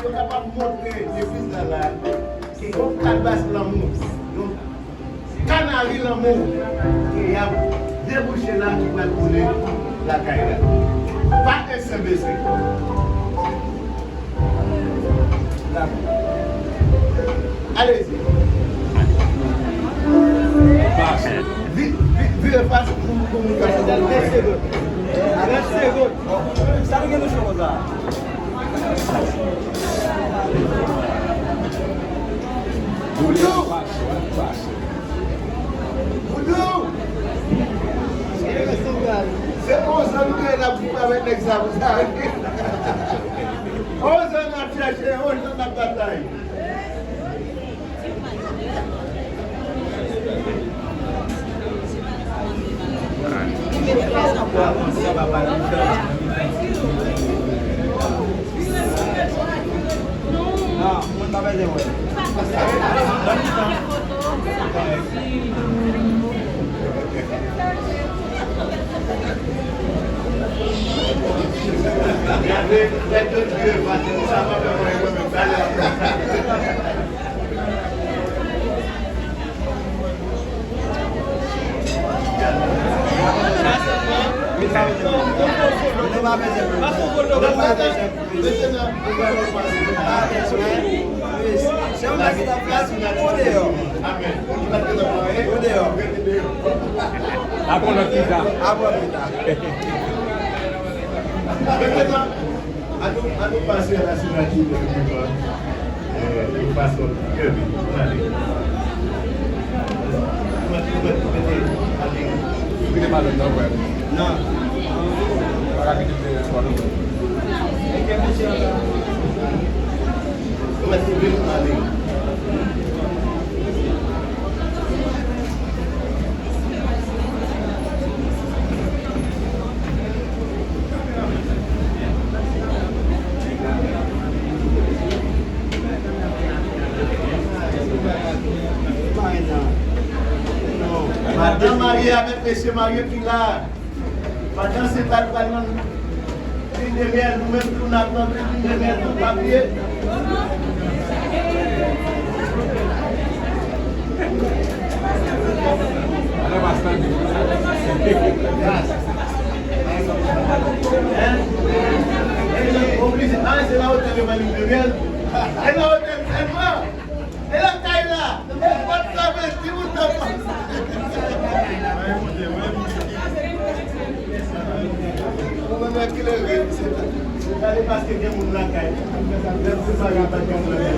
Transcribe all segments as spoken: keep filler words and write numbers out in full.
Yo kapab montre legliz la la ke yon kalbas lanmou, yon kanari lanmou ke y ap debouche la ki pral koule lakay la. Pa ensenbese. Allez-y. Vi- vi- Vire fas pou pou moun k ap fè. Trant segonn. Trant segonn. Sa nou gen nou fè konsa? Boudou! Boudou! Se onz an nou genyen n ap viv avèk nèg sa konsa. Onz an n ap chèche, onz an n ap batay. Apre lòt pita. Apre pita. An nou, an nou pase a la signature de dokiman. Eh, yon fason trè vit. Ann ale. Ou mèt, ou mèt, ou mèt ale. Ou kite pa lòt nan, frè. Non. Pa ka kite l fè espwa non. Mete mesye a la. Ou mèt leve, ann ale. Madanm marye avèk mesye marye ki la. Pandan se ta l pral nan Lin de myèl, nou menm tou n ap nan lin de myèl, nou pa bliye. Hein? E nou oblije, ah, se la otèl yo fè lin de myèl. E la otèl sèlman. E lakay la, e pa t save di ou t ap pase. Ou menm eklere, se ta. Se ta li paske gen moun lakay. Menm si pa gen, pa gen moun lakay.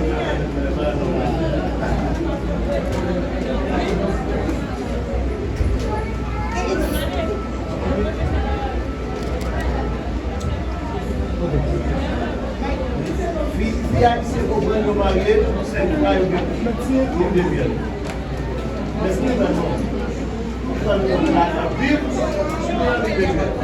Fi, fi ayisyen konprann yo marye, sèl pa yo gen pitit, yo devyen. Mèsi, madanm. Fanmi an la ap viv, yo devyen.